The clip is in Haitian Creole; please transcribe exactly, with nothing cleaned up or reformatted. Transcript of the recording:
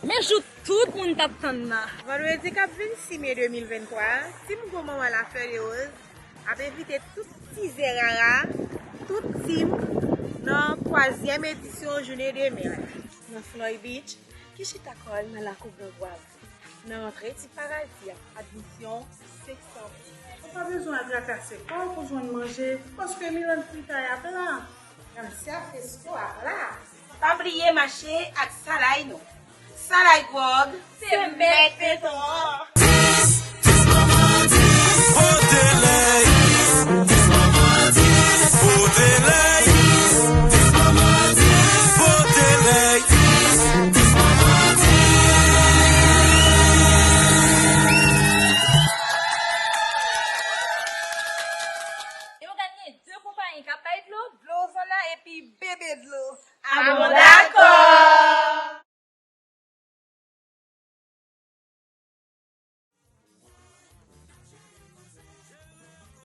Men jou tout moun t ap tann nan. Vandredi k ap vin sis me de mil venntwa a, Team Gwo Manman Lafleur de Rose ap envite tout tizè rara, tout team nan twazyèm edisyon jounen demen la. Nan Florida Beach, ki chita kò l nan lakou Gran Gwav. Nan rantre Ti Paradi a, admisyon senk san goud. Ou pa bezwen al trakase kò w pou jwenn manje, paske Milan Frita ap la. Gracia Fresco ap la. Pa bliye mache ak salay nou. Salay gwòg, se mèt peton an.